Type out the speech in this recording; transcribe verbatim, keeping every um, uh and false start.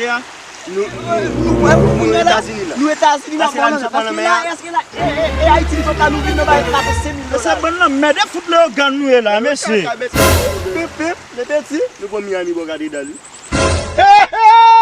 ye a? Nou, nou, nou, nou Etazini la. Nou Etazini la, pale la, paske la, èske la, e, e, e Ayiti li fòk la nou vin nan bay la pou senk mil dola. Se bann nan mèd, e fout Leyogàn nou ye la, mesye. Pip, pip, le peti. Nou pran Miami bò gade dal wi. Hey, hey!